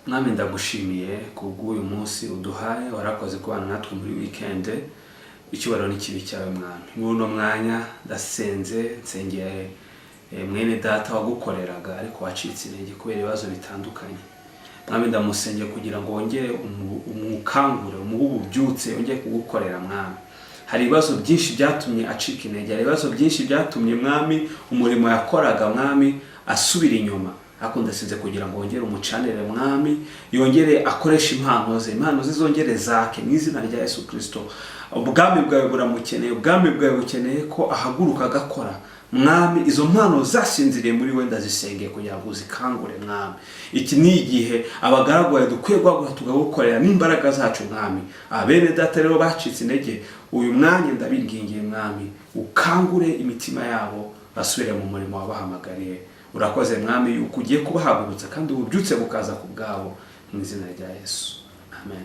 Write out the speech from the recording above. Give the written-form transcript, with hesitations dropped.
Mwami, ndagushimiye kubw'uyu munsi uduhaye. Warakoze kubana natwe muri weekend. Icyubahiro n'ikibe cyawe, Mwami. Muri uno mwanya ndasenze, nsengeye mwene data wagukoreraga ariko wacitse intege kubera ibibazo bitandukanye. Mwami, ndamusengeye kugira ngo wongere umukangure, umuhe ububyutse, yongere kugukorera. Mwami, hari ibibazo byinshi byatumye acika intege, hari ibibazo byinshi byatumye, Mwami, umurimo yakoraga, Mwami, asubira inyuma. Ariko ndasenze kugira ngo wongere umucanire, Mwami, yongere akoreshe impano ze, impano ze zongere zake mu izina rya Yesu Kirisito. Ubwami bwawe buramukeneye, ubwami bwawe bukeneye ko ahaguruka agakora. Mwami, izo mpano zasinziriye muri we ndazisengeye kugira ngo uzikangure. Mwami, iki ni igihe abagaragu bawe dukwiye guhaguruka tukagukorera n'imbaraga zacu. Mwami, abene data rero bacitse intege uyu mwanya, ndabingingiye, Mwami, ukangure imitima yabo basubire mu murimo wabahamagariye. Urakoze, Mwami, yuko ugiye kubahagurutsa kandi ububyutse bukaza ku bwabo, mu izina rya Yesu, amen.